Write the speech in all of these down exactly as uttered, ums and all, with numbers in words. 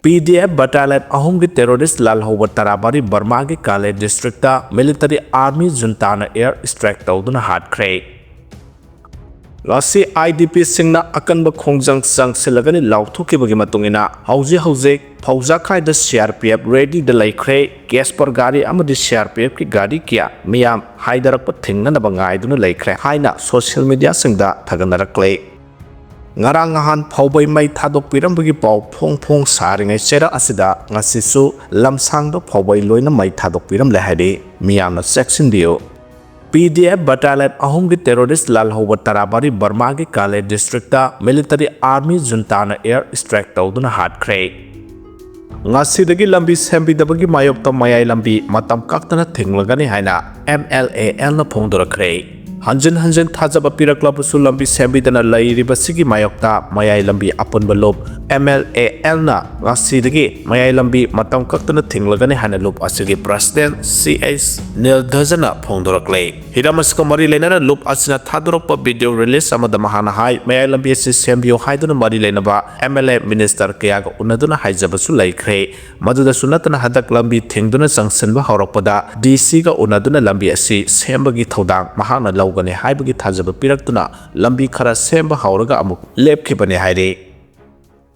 ꯄꯤ D F ꯕꯇꯥꯂꯤꯌꯟ ꯑꯍꯨꯝꯒꯤ terrorist ꯂꯥꯜꯍꯧꯕ ꯇꯔꯥꯃꯔꯤ ꯕꯔꯃꯥꯒꯤ ꯀꯥꯂꯦ ꯗꯤꯁꯇ꯭ꯔꯤꯛꯇ ꯃꯤꯂꯤꯇꯔꯤ ꯑꯥꯔꯃꯤ ꯖꯨꯟꯇꯥꯅ ꯑꯦꯌꯔ ꯁ꯭ꯇ꯭ꯔꯥꯏꯛ ꯇꯧꯗꯨꯅ ꯍꯥꯠꯈ꯭ꯔꯦ꯫ ꯉꯁꯤ ꯑꯥꯏ ꯗꯤ ꯄꯤꯁꯤꯡꯅ ꯑꯀꯟꯕ ꯈꯣꯡꯖꯪ ꯆꯪꯁꯤꯜꯂꯒꯅꯤ ꯂꯥꯎꯊꯣꯛꯈꯤꯕꯒꯤ ꯃꯇꯨꯡ ꯏꯟꯅ ꯍꯧꯖꯤꯛ ꯍꯧꯖꯤꯛ ꯐꯧꯖꯥꯈꯥꯏꯗ ꯁꯤ ꯑꯥꯔ ꯄꯤ ꯑꯦꯐ ꯔꯦꯗꯤꯗ ꯂꯩꯈ꯭ꯔꯦ꯫ ꯀꯦꯁꯄꯔ ꯒꯥꯔꯤ ꯑꯃꯗꯤ ꯁꯤ ꯑꯥꯔ ꯄꯤ ꯑꯦꯐꯀꯤ ꯒꯥꯔꯤ ꯀꯌꯥ ꯃꯤꯌꯥꯝ ꯍꯥꯏꯗꯔꯛꯄ ꯊꯤꯡꯅꯅꯕ ꯉꯥꯏꯗꯨꯅ ꯂꯩꯈ꯭ꯔꯦ ꯍꯥꯏꯅ ꯁꯣꯁꯤꯌꯦꯜ ꯃꯤꯗꯤꯌꯥꯁꯤꯡꯗ ꯊꯥꯒꯠꯅꯔꯛꯂꯦ꯫ ꯉꯔꯥꯡ ꯅꯍꯥꯟ ꯐꯥꯎꯕꯩ ꯃꯩ ꯊꯥꯗꯣꯛꯄꯤꯔꯝꯕꯒꯤ ꯄꯥꯎ ꯐꯣꯡ ꯐꯣꯡ ꯁꯥꯔꯤꯉꯩ ꯆꯩꯔꯛ ꯑꯁꯤꯗ ꯉꯁꯤꯁꯨ ꯂꯝꯁꯥꯡꯗ ꯐꯥꯎꯕꯩ ꯂꯣꯏꯅ ꯃꯩ ꯊꯥꯗꯣꯛꯄꯤꯔꯝꯂꯦ ꯍꯥꯏꯔꯤ꯫ ꯃꯤꯌꯥꯝꯅ ꯆꯦꯛꯁꯤꯟꯕꯤꯌꯨ꯫ ꯄꯤ ꯗꯤ ꯑꯦꯐ ꯕꯇꯥꯂꯤꯌꯟ ꯑꯍꯨꯝꯒꯤ ꯇꯦꯔꯣꯔꯤꯁ ꯂꯥꯜꯍꯧꯕ ꯇꯔꯥꯃꯔꯤ ꯕꯔꯃꯥꯒꯤ ꯀꯥꯂꯦ ꯗꯤꯁꯇ꯭ꯔꯤꯛꯇ ꯃꯤꯂꯤꯇꯔꯤ ꯑꯥꯔꯃꯤ ꯖꯨꯟꯇꯥꯅ ꯑꯦꯌꯔ ꯁ꯭ꯇ꯭ꯔꯥꯏꯛ ꯇꯧꯗꯨꯅ ꯍꯥꯠꯈ꯭ꯔꯦ꯫ ꯉꯁꯤꯗꯒꯤ ꯂꯝꯕꯤ ꯁꯦꯝꯕꯤꯗꯕꯒꯤ ꯃꯥꯌꯣꯛꯇ ꯃꯌꯥꯏ ꯂꯝꯕꯤ ꯃꯇꯝ ꯀꯛꯇꯅ ꯊꯤꯡꯂꯒꯅꯤ ꯍꯥꯏꯅ ꯑꯦꯝ ꯑꯦꯜ ꯑꯦ ꯑꯦꯜꯅ ꯐꯣꯡꯗꯣꯔꯛꯈ꯭ꯔꯦ꯫ ꯍꯟꯖꯤꯟ ꯍꯟꯖꯤꯟ ꯊꯥꯖꯕ ꯄꯤꯔꯛꯂꯕꯁꯨ ꯂꯝꯕꯤ ꯁꯦꯝꯕꯤꯗꯅ ꯂꯩꯔꯤꯕꯁꯤꯒꯤ ꯃꯥꯌꯣꯛꯇ ꯃꯌꯥꯏ ꯂꯝꯕꯤ ꯑꯄꯨꯟꯕ ꯂꯨꯞ ꯑꯦꯝ ꯑꯦꯜ ꯑꯦ ꯑꯦꯜꯅ ꯉꯁꯤꯗꯒꯤ ꯃꯌꯥꯏ ꯂꯝꯕꯤ ꯃꯇꯝ ꯀꯛꯇꯅ ꯊꯤꯡꯂꯒꯅꯤ ꯍꯥꯏꯅ ꯂꯨꯞ ꯑꯁꯤꯒꯤ ꯄ꯭ꯔꯁꯤꯗꯦꯟꯠ ꯁꯤ ꯑꯩꯆ ꯅꯤꯜꯙꯖꯅ ꯐꯣꯡꯗꯣꯔꯛꯂꯦ꯫ ꯍꯤꯔꯝ ꯑꯁꯤꯒ ꯃꯔꯤ ꯂꯩꯅꯅ ꯂꯨꯞ ꯑꯁꯤꯅ ꯊꯥꯗꯣꯔꯛꯄ ꯚꯤꯗꯤꯑꯣ ꯔꯤꯂꯤꯖ ꯑꯃꯗ ꯃꯍꯥꯛꯅ ꯍꯥꯏ, ꯃꯌꯥꯏ ꯂꯝꯕꯤ ꯑꯁꯤ ꯁꯦꯝꯕꯤꯌꯨ ꯍꯥꯏꯗꯨꯅ ꯃꯔꯤ ꯂꯩꯅꯕ ꯑꯦꯝ ꯑꯦꯜ ꯑꯦ, ꯃꯤꯅꯤꯁꯇꯔ ꯀꯌꯥꯒ ꯎꯅꯗꯨꯅ ꯍꯥꯏꯖꯕꯁꯨ ꯂꯩꯈ꯭ꯔꯦ꯫ ꯃꯗꯨꯗꯁꯨ ꯅꯠꯇꯅ ꯍꯟꯗꯛ ꯂꯝꯕꯤ ꯊꯤꯡꯗꯨꯅ ꯆꯪꯁꯤꯟꯕ ꯍꯧꯔꯛꯄꯗ ꯗꯤ ꯁꯤꯒ ꯎꯅꯗꯨꯅ ꯂꯝꯕꯤ ꯑꯁꯤ ꯁꯦꯝꯕꯒꯤ ꯊꯧꯗꯥꯡ ꯃꯍꯥꯛꯅ ꯂꯧꯒꯅꯤ ꯍꯥꯏꯕꯒꯤ ꯊꯥꯖꯕ ꯄꯤꯔꯛꯇꯨꯅ ꯂꯝꯕꯤ ꯈꯔ ꯁꯦꯝꯕ ꯍꯧꯔꯒ ꯑꯃꯨꯛ ꯂꯦꯞꯈꯤꯕꯅꯤ ꯍꯥꯏꯔꯤ꯫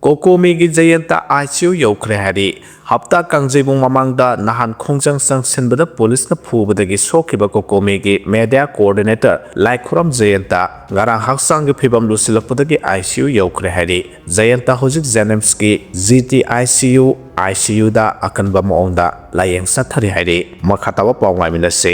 ꯀꯣꯀꯣꯃꯤꯒꯤ ꯖꯌꯟꯇ ꯑꯥꯏ ꯁꯤ ꯌꯨ ꯌꯧꯈ꯭ꯔꯦ ꯍꯥꯏꯔꯤ꯫ ꯍꯞꯇꯥ ꯀꯥꯡꯖꯩꯕꯨꯡ ꯃꯃꯥꯡꯗ ꯅꯍꯥꯟ ꯈꯣꯡꯖꯪ ꯆꯪꯁꯤꯟꯕꯗ ꯄꯨꯂꯤꯁꯅ ꯐꯨꯕꯗꯒꯤ ꯁꯣꯛꯈꯤꯕ ꯀꯣꯀꯣꯃꯤꯒꯤ ꯃꯦꯗꯤꯌꯥ ꯀꯣꯑꯣꯔꯗꯤꯅꯦꯇꯔ ꯂꯥꯏꯈꯨꯔꯝ ꯖꯌꯟꯇ ꯉꯔꯥꯡ ꯍꯛꯆꯥꯡꯒꯤ ꯐꯤꯕꯝ ꯂꯨꯁꯤꯜꯂꯛꯄꯗꯒꯤ ꯑꯥꯏ ꯁꯤ ꯌꯨ ꯌꯧꯈ꯭ꯔꯦ ꯍꯥꯏꯔꯤ꯫ ꯖꯌꯟꯇ ꯍꯧꯖꯤꯛ ꯖꯦꯅꯤꯝꯁꯀꯤ G T I C U, I C ꯌꯨꯗ ꯑꯀꯟꯕ ꯃꯑꯣꯡꯗ ꯂꯥꯌꯦꯡ ꯆꯠꯊꯔꯤ ꯍꯥꯏꯔꯤ꯫ ꯃꯈꯥ ꯇꯥꯕ ꯄꯥꯎ ꯉꯥꯏꯃꯤꯟꯅꯁꯤ꯫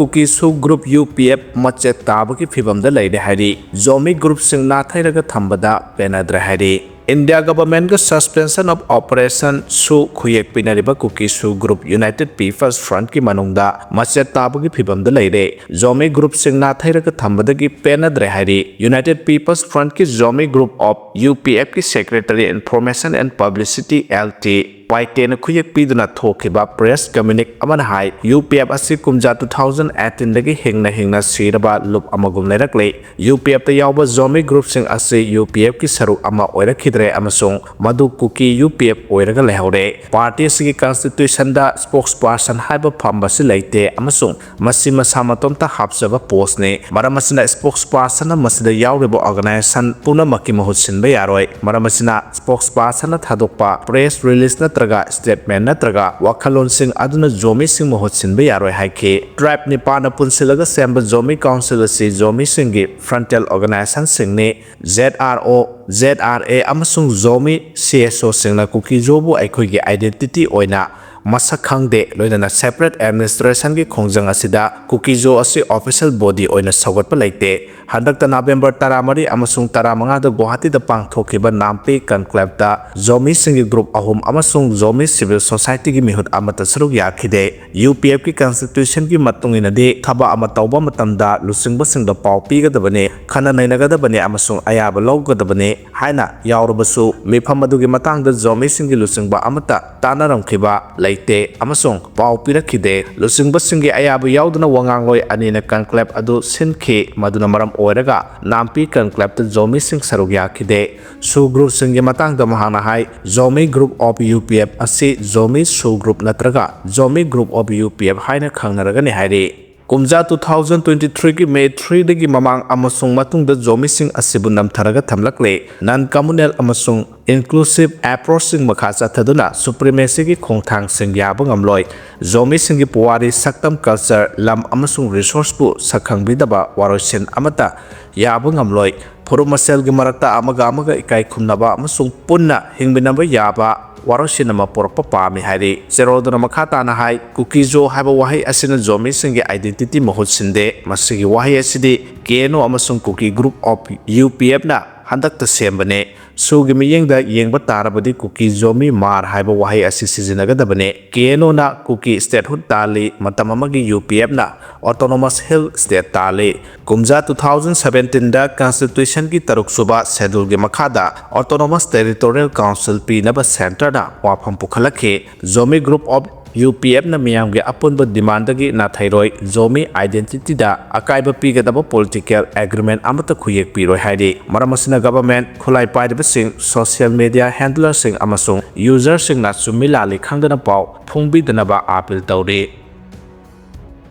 ꯀꯨꯀꯤ ꯁꯨ ꯒ꯭ꯔꯨꯞ ꯌꯨ ꯄꯤ ꯑꯦꯐ ꯃꯆꯦꯠ ꯇꯥꯕꯒꯤ ꯐꯤꯕꯝꯗ ꯂꯩꯔꯦ ꯍꯥꯏꯔꯤ꯫ ꯖꯣꯃꯤ ꯒ꯭ꯔꯨꯞꯁꯤꯡ ꯅꯥꯊꯩꯔꯒ ꯊꯝꯕꯗ ꯄꯦꯟꯅꯗ꯭ꯔꯦ ꯍꯥꯏꯔꯤ꯫ ꯏꯟꯗꯤꯌꯥ ꯒꯚꯔꯟꯃꯦꯟꯠꯀ Suspension of Operation ꯁꯨ ꯈꯨꯌꯦꯛ ꯄꯤꯅꯔꯤꯕ ꯀꯨꯀꯤ ꯁꯨ ꯒ꯭ꯔꯨꯞ ꯌꯨꯅꯥꯏꯇꯦꯗ ꯄꯤꯄꯜꯁ ꯐ꯭ꯔꯟꯠꯀꯤ ꯃꯅꯨꯡꯗ ꯃꯆꯦꯠ ꯇꯥꯕꯒꯤ ꯐꯤꯕꯝꯗ ꯂꯩꯔꯦ꯫ ꯖꯣꯃꯤ ꯒ꯭ꯔꯨꯞꯁꯤꯡ ꯅꯥꯊꯩꯔꯒ ꯊꯝꯕꯗꯒꯤ ꯄꯦꯟꯅꯗ꯭ꯔꯦ ꯍꯥꯏꯔꯤ꯫ ꯌꯨꯅꯥꯏꯇꯦꯗ ꯄꯤꯄꯜꯁ ꯐ꯭ꯔꯟꯠꯀꯤ Zomi group of U P ꯑꯦꯐꯀꯤ secretary information and publicity L T Y ꯀꯦꯅ ꯈꯨꯌꯦꯛ ꯄꯤꯗꯨꯅ ꯊꯣꯛꯈꯤꯕ press communique ꯑꯃꯅ ꯍꯥꯏ, ꯌꯨ ꯄꯤ ꯑꯦꯐ ꯑꯁꯤ ꯀꯨꯝꯖꯥ two thousand eighteen ꯗꯒꯤ ꯍꯤꯡꯅ ꯍꯤꯡꯅ ꯁꯤꯔꯕ ꯂꯨꯞ ꯑꯃꯒꯨꯝ ꯂꯩꯔꯛꯂꯤ꯫ ꯌꯨ ꯄꯤ ꯑꯦꯐꯇ ꯌꯥꯎꯕ ꯖꯣꯃꯤ group ꯁꯤꯡ ꯑꯁꯤ ꯌꯨ ꯄꯤ ꯑꯦꯐꯀꯤ ꯁꯔꯨꯛ ꯑꯃ ꯑꯣꯏꯔꯛꯈꯤꯗ꯭ꯔꯦ ꯑꯃꯁꯨꯡ ꯃꯗꯨ ꯀꯨꯀꯤ ꯌꯨ ꯄꯤ ꯑꯦꯐ ꯑꯣꯏꯔꯒ ꯂꯩꯍꯧꯔꯦ꯫ Party ꯑꯁꯤꯒꯤ constitution ꯗ spokesperson ꯍꯥꯏꯕ ꯐꯝ ꯑꯁꯤ ꯂꯩꯇꯦ ꯑꯃꯁꯨꯡ ꯃꯁꯤ ꯃꯁꯥ ꯃꯇꯣꯝꯇ ꯍꯥꯞꯆꯕ post ꯅꯤ꯫ ꯃꯔꯝ ꯑꯁꯤꯅ, spokesperson ꯅ ꯃꯁꯤꯗ ꯌꯥꯎꯔꯤꯕ organization ꯄꯨꯝꯅꯃꯛꯀꯤ ꯃꯍꯨꯠ ꯁꯤꯟꯕ ꯌꯥꯔꯣꯏ꯫ ꯃꯔꯝ ꯑꯁꯤꯅ, spokesperson ꯅ ꯊꯥꯗꯣꯛꯄ press release ꯅꯠꯇ꯭ꯔꯒ statement ꯅꯠꯇ꯭ꯔꯒ ꯋꯥꯈꯜꯂꯣꯟꯁꯤꯡ ꯑꯗꯨꯅ ꯖꯣꯃꯤꯁꯤꯡ ꯃꯍꯨꯠ ꯁꯤꯟꯕ ꯌꯥꯔꯣꯏ ꯍꯥꯏꯈꯤ꯫ Tribe ꯅꯤꯄꯥꯟꯅ ꯄꯨꯟꯁꯤꯜꯂꯒ ꯁꯦꯝꯕ ꯖꯣꯃꯤ council ꯑꯁꯤ ꯖꯣꯃꯤꯁꯤꯡꯒꯤ frontal organization ꯁꯤꯡꯅꯤ꯫ Z R O, Z R A ꯑꯃꯁꯨꯡ ꯖꯣꯃꯤ ꯁꯤ ꯑꯦꯁ ꯑꯣ ꯁꯤꯡꯅ ꯀꯨꯀꯤꯖꯣꯕꯨ ꯑꯩꯈꯣꯏꯒꯤ identity ꯑꯣꯏꯅ ꯃꯁꯛ ꯈꯪꯗꯦ, ꯂꯣꯏꯅꯅ separate administration ꯒꯤ ꯈꯣꯡꯖꯪ ꯑꯁꯤꯗ ꯀꯨꯀꯤꯖꯣ ꯑꯁꯤ official body ꯑꯣꯏꯅ ꯁꯧꯒꯠꯄ ꯂꯩꯇꯦ꯫ ꯍꯟꯗꯛꯇ November ꯇꯔꯥꯃꯔꯤ ꯑꯃꯁꯨꯡ ꯇꯔꯥꯃꯉꯥꯗ ꯒꯨꯋꯥꯍꯥꯇꯤꯗ ꯄꯥꯡꯊꯣꯛꯈꯤꯕ ꯅꯥꯝꯄꯤ conclave ꯇ ꯖꯣꯃꯤꯁꯤꯡꯒꯤ group ꯑꯍꯨꯝ ꯑꯃꯁꯨꯡ ꯖꯣꯃꯤ civil society ꯒꯤ ꯃꯤꯍꯨꯠ ꯑꯃꯠꯇ ꯁꯔꯨꯛ ꯌꯥꯈꯤꯗꯦ꯫ ꯌꯨ ꯄꯤ ꯑꯦꯐ ꯀꯤ constitution ꯒꯤ ꯃꯇꯨꯡ ꯏꯟꯅꯗꯤ, ꯊꯕꯛ ꯑꯃ ꯇꯧꯕ ꯃꯇꯝꯗ ꯂꯨꯆꯤꯡꯕꯁꯤꯡꯗ ꯄꯥꯎ ꯄꯤꯒꯗꯕꯅꯤ, ꯈꯟꯅ ꯅꯩꯅꯒꯗꯕꯅꯤ ꯑꯃꯁꯨꯡ ꯑꯌꯥꯕ ꯂꯧꯒꯗꯕꯅꯤ ꯍꯥꯏꯅ ꯌꯥꯎꯔꯕꯁꯨ, ꯃꯤꯐꯝ ꯑꯗꯨꯒꯤ ꯃꯇꯥꯡꯗ ꯖꯣꯃꯤꯁꯤꯡꯒꯤ ꯂꯨꯆꯤꯡꯕ ꯑꯃꯠꯇ ꯇꯥꯟꯅꯔꯝꯈꯤꯕ ꯂꯩꯇꯦ ꯑꯃꯁꯨꯡ ꯄꯥꯎ ꯄꯤꯔꯛꯈꯤꯗꯦ꯫ ꯂꯨꯆꯤꯡꯕꯁꯤꯡꯒꯤ ꯑꯌꯥꯕ ꯌꯥꯎꯗꯅ ꯋꯥꯉꯥꯡꯂꯣꯏ ꯑꯅꯤꯅ conclave ꯑꯗꯨ ꯁꯤꯟꯈꯤ, ꯃꯗꯨꯅ ꯃꯔꯝ ꯑꯣꯏꯔꯒ ꯅꯥꯝꯄꯤ conclave ꯇ ꯖꯣꯃꯤꯁꯤꯡ ꯁꯔꯨꯛ ꯌꯥꯈꯤꯗꯦ꯫ Sub group ꯁꯤꯡꯒꯤ ꯃꯇꯥꯡꯗ ꯃꯍꯥꯛꯅ ꯍꯥꯏ, Zomi group of U P F ꯑꯁꯤ ꯖꯣꯃꯤ sub group ꯅꯠꯇ꯭ꯔꯒ Zomi group of U P F ꯍꯥꯏꯅ ꯈꯪꯅꯔꯒꯅꯤ ꯍꯥꯏꯔꯤ꯫ ꯀꯨꯝꯖꯥ two thousand twenty three ꯒꯤ May three ꯗꯒꯤ ꯃꯃꯥꯡ ꯑꯃꯁꯨꯡ ꯃꯇꯨꯡꯗ ꯖꯣꯃꯤꯁꯤꯡ ꯑꯁꯤꯕꯨ ꯅꯝꯊꯔꯒ ꯊꯝꯂꯛꯂꯦ꯫ Non communal ꯑꯃꯁꯨꯡ inclusive approach ꯁꯤꯡ ꯃꯈꯥ ꯆꯠꯊꯗꯨꯅ supremacy ꯒꯤ ꯈꯣꯡꯊꯥꯡꯁꯤꯡ ꯌꯥꯕ ꯉꯝꯂꯣꯏ꯫ ꯖꯣꯃꯤꯁꯤꯡꯒꯤ ꯄꯨꯋꯥꯔꯤ, ꯁꯛꯇꯝ, culture, ꯂꯝ ꯑꯃꯁꯨꯡ resource ꯄꯨ ꯁꯛꯈꯪꯕꯤꯗꯕ ꯋꯥꯔꯣꯏꯁꯤꯟ ꯑꯃꯠꯇ ꯌꯥꯕ ꯉꯝꯂꯣꯏ꯫ ꯐꯨꯔꯨꯞ ꯃꯁꯦꯜꯒꯤ ꯃꯔꯛꯇ ꯑꯃꯒ ꯑꯃꯒ ꯏꯀꯥꯏ ꯈꯨꯝꯅꯕ ꯑꯃꯁꯨꯡ ꯄꯨꯟꯅ ꯍꯤꯡꯃꯤꯟꯅꯕ ꯌꯥꯕ ꯋꯥꯔꯣꯏꯁꯤꯟ ꯑꯃ ꯄꯨꯔꯛꯄ ꯄꯥꯝꯃꯤ ꯍꯥꯏꯔꯤ꯫ ꯆꯦꯔꯣꯜꯗꯨꯅ ꯃꯈꯥ ꯇꯥꯅ ꯍꯥꯏ, ꯀꯨꯀꯤꯖꯣ ꯍꯥꯏꯕ ꯋꯥꯍꯩ ꯑꯁꯤꯅ ꯖꯣꯃꯤꯁꯤꯡꯒꯤ identity ꯃꯍꯨꯠ ꯁꯤꯟꯗꯦ꯫ ꯃꯁꯤꯒꯤ ꯋꯥꯍꯩ ꯑꯁꯤꯗꯤ ꯀꯦ ꯑꯦꯟ ꯑꯣ ꯑꯃꯁꯨꯡ Kuki Group of ꯌꯨ ꯄꯤ ꯑꯦꯐꯅ ꯍꯟꯗꯛꯇ ꯁꯦꯝꯕꯅꯤ꯫ ꯁꯨꯒꯤ ꯃꯤꯠꯌꯦꯡꯗ ꯌꯦꯡꯕ ꯇꯥꯔꯕꯗꯤ ꯀꯨꯀꯤ ꯖꯣꯃꯤ ꯃꯥꯔ ꯍꯥꯏꯕ ꯋꯥꯍꯩ ꯑꯁꯤ ꯁꯤꯖꯤꯟꯅꯒꯗꯕꯅꯤ꯫ ꯀꯦ ꯑꯦꯟ ꯑꯣꯅ ꯀꯨꯀꯤ statehood ꯇꯥꯜꯂꯤ, ꯃꯇꯝ ꯑꯃꯒꯤ ꯌꯨ ꯄꯤ ꯑꯦꯐꯅ autonomous hill state ꯇꯥꯜꯂꯤ꯫ ꯀꯨꯝꯖꯥ two thousand seventeen ꯗ constitution ꯒꯤ ꯇꯔꯨꯛ ꯁꯨꯕ scheduleꯒꯤ ꯃꯈꯥꯗ autonomous territorial council ꯄꯤꯅꯕ centreꯅ ꯋꯥꯐꯝ ꯄꯨꯈꯠꯂꯛꯈꯤ꯫ Zomi group of ꯌꯨ ꯄꯤ ꯑꯦꯐꯅ ꯃꯤꯌꯥꯝꯒꯤ ꯑꯄꯨꯟꯕ demandꯗꯒꯤ ꯅꯥꯊꯩꯔꯣꯏ, ꯖꯣꯃꯤ identityꯗ ꯑꯀꯥꯏꯕ ꯄꯤꯒꯗꯕ political agreement ꯑꯃꯠꯇ ꯈꯨꯌꯦꯛ ꯄꯤꯔꯣꯏ ꯍꯥꯏꯔꯤ꯫ ꯃꯔꯝ ꯑꯁꯤꯅ government, ꯈꯨꯠꯂꯥꯏ ꯄꯥꯏꯔꯤꯕꯁꯤꯡ, social media handlerꯁꯤꯡ ꯑꯃꯁꯨꯡ userꯁꯤꯡꯅ ꯆꯨꯝꯃꯤ ꯂꯥꯜꯂꯤ ꯈꯪꯗꯅ ꯄꯥꯎ ꯐꯣꯡꯕꯤꯗꯅꯕ appeal ꯇꯧꯔꯤ꯫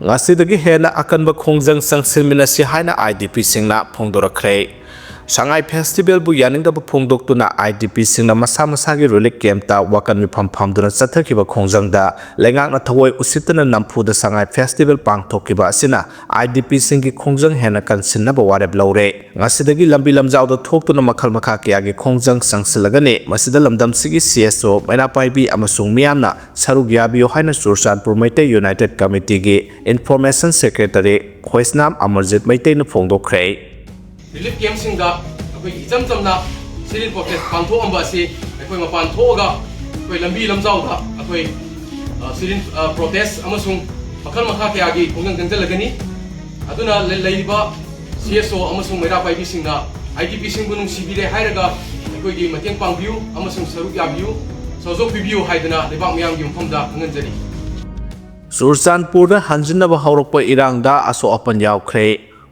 ꯉꯁꯤꯗꯒꯤ ꯍꯦꯟꯅ ꯑꯀꯟꯕ ꯈꯣꯡꯖꯪ ꯆꯪꯁꯤꯟꯃꯤꯟꯅꯁꯤ ꯍꯥꯏꯅ ꯑꯥꯏ ꯗꯤ ꯄꯤꯁꯤꯡꯅ ꯐꯣꯡꯗꯣꯔꯛꯈ꯭ꯔꯦ꯫ ꯁꯉꯥꯏ festivalꯕꯨ ꯌꯥꯅꯤꯡꯗꯕ ꯐꯣꯡꯗꯣꯛꯇꯨꯅ ꯑꯥꯏ ꯗꯤ ꯄꯤꯁꯤꯡꯅ ꯃꯁꯥ ꯃꯁꯥꯒꯤ relief campꯇ ꯋꯥꯀꯟ ꯃꯤꯐꯝ ꯐꯝꯗꯨꯅ ꯆꯠꯊꯈꯤꯕ ꯈꯣꯡꯖꯪꯗ ꯂꯩꯉꯥꯛꯅ ꯊꯑꯣꯏ ꯎꯁꯤꯠꯇꯅ ꯅꯝꯐꯨꯗ ꯁꯉꯥꯏ festival ꯄꯥꯡꯊꯣꯛꯈꯤꯕ ꯑꯁꯤꯅ ꯑꯥꯏ ꯗꯤ ꯄꯤꯁꯤꯡꯒꯤ ꯈꯣꯡꯖꯪ ꯍꯦꯟꯅ ꯀꯟꯁꯤꯟꯅꯕ ꯋꯥꯔꯦꯞ ꯂꯧꯔꯦ꯫ ꯉꯁꯤꯗꯒꯤ ꯂꯝꯕꯤ ꯂꯝꯖꯥꯎꯗ ꯊꯣꯛꯇꯨꯅ ꯃꯈꯜ ꯃꯈꯥ ꯀꯌꯥꯒꯤ ꯈꯣꯡꯖꯪ ꯆꯪꯁꯤꯜꯂꯒꯅꯤ꯫ ꯃꯁꯤꯗ ꯂꯝꯗꯝꯁꯤꯒꯤ ꯁꯤ ꯑꯦꯁ ꯑꯣ, ꯃꯩꯔꯥ ꯄꯥꯏꯕꯤ ꯑꯃꯁꯨꯡ ꯃꯤꯌꯥꯝꯅ ꯁꯔꯨꯛ ꯌꯥꯕꯤꯌꯨ ꯍꯥꯏꯅ Churachandpur Meitei United Committeeꯒꯤ Information Secretary ꯈꯣꯏꯁꯅꯥꯝ Amarjeet ꯃꯩꯇꯩꯅ ꯐꯣꯡꯗꯣꯛꯈ꯭ꯔꯦ꯫ relief campꯁꯤꯡꯗ ꯑꯩꯈꯣꯏꯒꯤ ꯏꯆꯝ ꯆꯝꯅ sit-in protest ꯄꯥꯡꯊꯣꯛꯑꯝꯕ ꯑꯁꯤ ꯑꯩꯈꯣꯏ ꯃꯄꯥꯟ ꯊꯣꯛꯑꯒ ꯑꯩꯈꯣꯏ ꯂꯝꯕꯤ ꯂꯝꯖꯥꯎꯗ ꯑꯩꯈꯣꯏ, ꯑ, sit-in, ꯑ, protest ꯑꯃꯁꯨꯡ ꯃꯈꯜ ꯃꯈꯥ ꯀꯌꯥꯒꯤ ꯈꯣꯡꯖꯪ ꯆꯪꯁꯤꯜꯂꯒꯅꯤ꯫ ꯑꯗꯨꯅ ꯂꯩ-, ꯂꯩꯔꯤꯕ ꯁꯤ ꯑꯦꯁ ꯑꯣ ꯑꯃꯁꯨꯡ ꯃꯩꯔꯥ ꯄꯥꯏꯕꯤꯁꯤꯡꯅ ꯑꯥꯏ ꯗꯤ ꯄꯤꯁꯤꯡꯕꯨ ꯅꯨꯡꯁꯤꯕꯤꯔꯦ ꯍꯥꯏꯔꯒ ꯑꯩꯈꯣꯏꯒꯤ ꯃꯇꯦꯡ ꯄꯥꯡꯕꯤꯌꯨ ꯑꯃꯁꯨꯡ ꯁꯔꯨꯛ ꯌꯥꯕꯤꯌꯨ, ꯁꯍꯖꯣꯛ ꯄꯤꯕꯤꯌꯨ ꯍꯥꯏꯗꯨꯅ ꯂꯩꯕꯥꯛ ꯃꯤꯌꯥꯝꯒꯤ ꯃꯐꯝꯗ ꯈꯪꯍꯟꯖꯔꯤ꯫ ꯆꯨꯔꯆꯥꯟꯄꯨꯔꯗ ꯍꯟꯖꯤꯟꯅꯕ ꯍꯧꯔꯛꯄ ꯏꯔꯥꯡꯗ ꯑꯁꯣꯛ ꯑꯄꯟ ꯌꯥꯎꯈ꯭ꯔꯦ꯫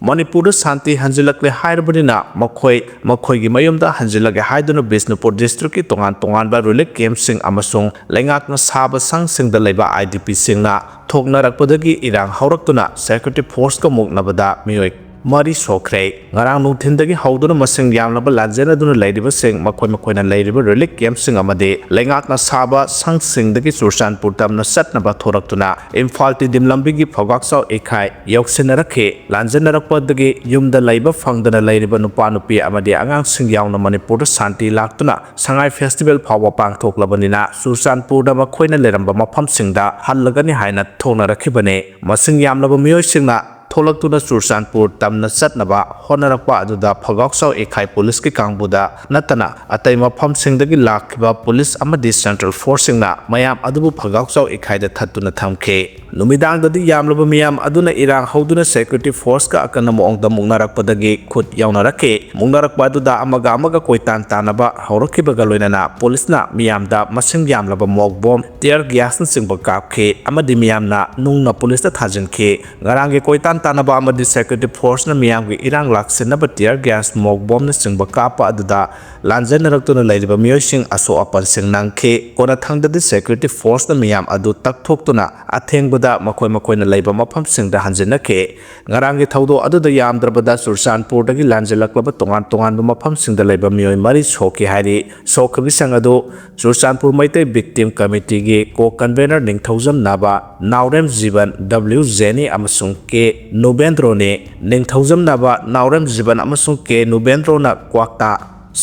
ꯃꯅꯤꯄꯨꯔꯗ ꯁꯥꯟꯇꯤ ꯍꯟꯖꯤꯜꯂꯛꯂꯦ ꯍꯥꯏꯔꯕꯅꯤꯅ ꯃꯈꯣꯏ ꯃꯈꯣꯏꯒꯤ ꯃꯌꯨꯝꯗ ꯍꯟꯖꯤꯜꯂꯒꯦ ꯍꯥꯏꯗꯨꯅ ꯕꯤꯁꯅꯨꯄꯨꯔ districtꯀꯤ ꯇꯣꯉꯥꯟ ꯇꯣꯉꯥꯟꯕ relief campꯁꯤꯡ ꯑꯃꯁꯨꯡ ꯂꯩꯉꯥꯛꯅ ꯁꯥꯕ ꯁꯪꯁꯤꯡꯗ ꯂꯩꯕ ꯑꯥꯏ ꯗꯤ ꯄꯤꯁꯤꯡꯅ ꯊꯣꯛꯅꯔꯛꯄꯗꯒꯤ ꯏꯔꯥꯡ ꯍꯧꯔꯛꯇꯨꯅ security forceꯀ ꯃꯨꯛꯅꯕꯗ ꯃꯤꯑꯣꯏ ꯃꯔꯤ ꯁꯣꯛꯈ꯭ꯔꯦ꯫ ꯉꯔꯥꯡ ꯅꯨꯡꯊꯤꯟꯗꯒꯤ ꯍꯧꯗꯨꯅ ꯃꯁꯤꯡ ꯌꯥꯝꯂꯕ ꯂꯥꯟꯖꯦꯟꯅꯗꯨꯅ ꯂꯩꯔꯤꯕꯁꯤꯡ ꯃꯈꯣꯏ ꯃꯈꯣꯏꯅ ꯂꯩꯔꯤꯕ relief campꯁꯤꯡ ꯑꯃꯗꯤ ꯂꯩꯉꯥꯛꯅ ꯁꯥꯕ ꯁꯪꯁꯤꯡꯗꯒꯤ ꯆꯨꯔꯆꯥꯟꯄꯨꯔ ꯇꯝꯅ ꯆꯠꯅꯕ ꯊꯣꯔꯛꯇꯨꯅ ꯏꯝꯐꯥꯜ ꯇꯤꯗꯤꯝ ꯂꯝꯕꯤꯒꯤ ꯐꯧꯒꯥꯛꯆꯥꯎ ꯏꯈꯥꯏ ꯌꯧꯁꯤꯟꯅꯔꯛꯈꯤ꯫ ꯂꯥꯟꯖꯦꯟꯅꯔꯛꯄꯗꯒꯤ ꯌꯨꯝꯗ ꯂꯩꯕ ꯐꯪꯗꯅ ꯂꯩꯔꯤꯕ ꯅꯨꯄꯥ ꯅꯨꯄꯤ ꯑꯃꯗꯤ ꯑꯉꯥꯡꯁꯤꯡ ꯌꯥꯎꯅ ꯃꯅꯤꯄꯨꯔꯗ ꯁꯥꯟꯇꯤ ꯂꯥꯛꯇꯨꯅ ꯁꯉꯥꯏ festival ꯐꯥꯎꯕ ꯄꯥꯡꯊꯣꯛꯂꯕꯅꯤꯅ ꯆꯨꯔꯆꯥꯟꯄꯨꯔꯗ ꯃꯈꯣꯏꯅ ꯂꯩꯔꯝꯕ ꯃꯐꯝꯁꯤꯡꯗ ꯍꯜꯂꯒꯅꯤ ꯍꯥꯏꯅ ꯊꯣꯛꯅꯔꯛꯈꯤꯕꯅꯤ꯫ ꯃꯁꯤꯡ ꯌꯥꯝꯂꯕ ꯃꯤꯑꯣꯏꯁꯤꯡꯅ ꯊꯣꯛꯂꯛꯇꯨꯅ ꯆꯨꯔꯆꯥꯟꯄꯨꯔ ꯇꯝꯅ ꯆꯠꯅꯕ ꯍꯣꯠꯅꯔꯛꯄ ꯑꯗꯨꯗ ꯐꯒꯥꯎꯆꯥꯎ ꯏꯈꯥꯏ ꯄꯨꯂꯤꯁꯀꯤ ꯀꯥꯡꯕꯨꯗ ꯅꯠꯇꯅ ꯑꯇꯩ ꯃꯐꯝꯁꯤꯡꯗꯒꯤ ꯂꯥꯛꯈꯤꯕ ꯄꯨꯂꯤꯁ ꯑꯃꯗꯤ ꯁꯦꯟꯇ꯭ꯔꯦꯜ ꯐꯣꯔꯁꯁꯤꯡꯅ ꯃꯌꯥꯝ ꯑꯗꯨꯕꯨ ꯐꯒꯥꯎꯆꯥꯎ ꯏꯈꯥꯏꯗ ꯊꯠꯇꯨꯅ ꯊꯝꯈꯤ꯫ ꯅꯨꯃꯤꯗꯥꯡꯗꯗꯤ ꯌꯥꯝꯂꯕ ꯃꯤꯌꯥꯝ ꯑꯗꯨꯅ ꯏꯔꯥꯡ ꯍꯧꯗꯨꯅ ꯁꯦꯀ꯭ꯌꯨꯔꯤꯇꯤ ꯐꯣꯔꯁꯀ ꯑꯀꯟꯕ ꯃꯑꯣꯡꯗ ꯃꯨꯛꯅꯔꯛꯄꯗꯒꯤ ꯈꯨꯠ ꯌꯥꯎꯅꯔꯛꯈꯤ꯫ ꯃꯨꯛꯅꯔꯛꯄ ꯑꯗꯨꯗ ꯑꯃꯒ ꯑꯃꯒ ꯀꯣꯏꯇꯥꯟ ꯇꯥꯟꯅꯕ ꯍꯧꯔꯛꯈꯤꯕꯒ ꯂꯣꯏꯅꯅ ꯄꯨꯂꯤꯁꯅ ꯃꯤꯌꯥꯝꯗ ꯃꯁꯤꯡ ꯌꯥꯝꯂꯕ ꯃꯣꯛ ꯕꯣꯝ, ꯇꯤꯌꯔ ꯒ꯭ꯌꯥꯁꯅꯆꯤꯡꯕ ꯀꯥꯞꯈꯤ ꯑꯃꯗꯤ ꯃꯤꯌꯥꯝꯅ ꯅꯨꯡꯅ ꯄꯨꯂꯤꯁꯇ ꯊꯥꯖꯤꯟꯈꯤ꯫ ꯉꯔꯥꯡꯒꯤ ꯀꯣꯏꯇꯥꯟ ꯇꯥꯟꯅꯕ ꯑꯃꯗꯤ ꯁꯦꯀ꯭ꯌꯨꯔꯤꯇꯤ ꯐꯣꯔꯁꯅ ꯃꯤꯌꯥꯝꯒꯤ ꯏꯔꯥꯡ ꯂꯥꯛꯁꯤꯟꯅꯕ ꯇꯤꯌꯔ ꯒ꯭ꯌꯥꯁ, ꯃꯣꯛ ꯕꯣꯝꯅꯆꯤꯡꯕ ꯀꯥꯞꯄ ꯑꯗꯨꯗ ꯂꯥꯟꯖꯦꯟꯅꯔꯛꯇꯨꯅ ꯂꯩꯔꯤꯕ ꯃꯤꯑꯣꯏꯁꯤꯡ ꯑꯁꯣꯛ ꯑꯄꯟꯁꯤꯡ ꯅꯪꯈꯤ꯫ ꯀꯣꯟꯅꯊꯪꯗꯗꯤ ꯁꯦꯀ꯭ꯌꯨꯔꯤꯇꯤ ꯐꯣꯔꯁꯅ ꯃꯤꯌꯥꯝ ꯑꯗꯨ ꯇꯛꯊꯣꯛꯇꯨꯅ ꯑꯊꯦꯡꯕꯗ ꯃꯈꯣꯏ ꯃꯈꯣꯏꯅ ꯂꯩꯕ ꯃꯐꯝꯁꯤꯡꯗ ꯍꯟꯖꯤꯟꯅꯈꯤ꯫ ꯉꯔꯥꯡꯒꯤ ꯊꯧꯗꯣꯛ ꯑꯗꯨꯗ ꯌꯥꯝꯗ꯭ꯔꯕꯗ ꯆꯨꯔꯆꯥꯟꯄꯨꯔꯗꯒꯤ ꯂꯥꯟꯖꯦꯜꯂꯛꯂꯕ ꯇꯣꯉꯥꯟ ꯇꯣꯉꯥꯟꯕ ꯃꯐꯝꯁꯤꯡꯗ ꯂꯩꯕ ꯃꯤꯑꯣꯏ ꯃꯔꯤ ꯁꯣꯛꯈꯤ ꯍꯥꯏꯔꯤ꯫ ꯁꯣꯛꯈꯤꯕꯁꯤꯡ ꯑꯗꯨ ꯆꯨꯔꯆꯥꯟꯄꯨꯔ ꯃꯩꯇꯩ ꯚꯤꯛꯇꯤꯝ ꯀꯃꯤꯇꯤꯒꯤ ꯀꯣ ꯀꯟꯚꯦꯅꯔ ꯅꯤꯡꯊꯧꯖꯝ ꯅꯥꯕ ꯅꯥꯎꯔꯦꯝ ꯖꯤꯕꯟ, ꯗꯕ꯭ꯂꯤꯎ ꯖꯦꯅꯤ ꯑꯃꯁꯨꯡ ꯀꯦ ꯅꯨꯕꯦꯟꯗ꯭ꯔꯣꯅꯤ꯫ ꯅꯤꯡꯊꯧꯖꯝ ꯅꯥꯕ ꯅꯥꯎꯔꯦꯝ ꯖꯤꯕꯟ ꯑꯃꯁꯨꯡ ꯀꯦ ꯅꯨꯕꯦꯟꯗ꯭ꯔꯣꯅ ꯀ꯭ꯋꯥꯛꯇꯥ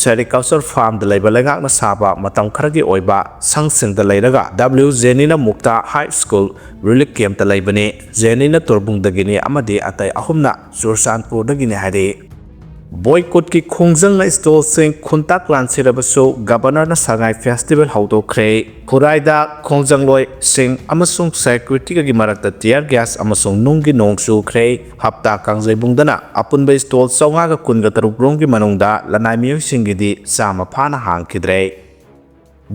ꯁꯦꯔꯤꯀꯜꯆꯔ ꯐꯥꯔꯝꯗ ꯂꯩꯕ ꯂꯩꯉꯥꯛꯅ ꯁꯥꯕ ꯃꯇꯝ ꯈꯔꯒꯤ ꯑꯣꯏꯕ ꯁꯪꯁꯤꯡꯗ ꯂꯩꯔꯒ ꯗꯕ꯭ꯂꯤꯎ ꯖꯦꯅꯤꯅ ꯃꯨꯛꯇꯥ ꯍꯥꯏ ꯁ꯭ꯀꯨꯜ ꯔꯤꯂꯤꯐ ꯀꯦꯝꯞꯇ ꯂꯩꯕꯅꯤ꯫ ꯖꯦꯅꯤꯅ ꯇꯣꯔꯕꯨꯡꯗꯒꯤꯅꯤ ꯑꯃꯗꯤ ꯑꯇꯩ ꯑꯍꯨꯝꯅ ꯆꯨꯔꯆꯥꯟꯄꯨꯔꯗꯒꯤꯅꯤ ꯍꯥꯏꯔꯤ꯫ ꯕꯣꯏꯀꯣꯠꯀꯤ ꯈꯣꯡꯖꯪꯅ ꯁ꯭ꯇꯣꯜꯁꯤꯡ ꯈꯨꯟꯇꯥꯛ ꯂꯥꯟꯁꯤꯔꯕꯁꯨ ꯒꯕꯔꯅꯔꯅ ꯁꯉꯥꯏ ꯐꯦꯁꯇꯤꯚꯦꯜ ꯍꯧꯗꯣꯛꯈ꯭ꯔꯦ꯫ ꯈꯨꯔꯥꯏꯗ ꯈꯣꯡꯖꯪꯂꯣꯏꯁꯤꯡ ꯑꯃꯁꯨꯡ ꯁꯦꯀ꯭ꯌꯨꯔꯤꯇꯤꯒꯤ ꯃꯔꯛꯇ ꯇꯤꯌꯔ ꯒ꯭ꯌꯥꯁ ꯑꯃꯁꯨꯡ ꯅꯨꯡꯒꯤ ꯅꯣꯡ ꯆꯨꯈ꯭ꯔꯦ꯫ ꯍꯞꯇꯥ ꯀꯥꯡꯖꯩꯕꯨꯡꯗꯅ ꯑꯄꯨꯟꯕ ꯁ꯭ꯇꯣꯜ ꯆꯥꯝꯃꯉꯥꯒ ꯀꯨꯟꯒ ꯇꯔꯨꯛ ꯔꯣꯝꯒꯤ ꯃꯅꯨꯡꯗ ꯂꯅꯥꯏ ꯃꯤꯑꯣꯏꯁꯤꯡꯒꯤꯗꯤ ꯆꯥꯝꯃ ꯐꯥꯅ ꯍꯥꯡꯈꯤꯗ꯭ꯔꯦ꯫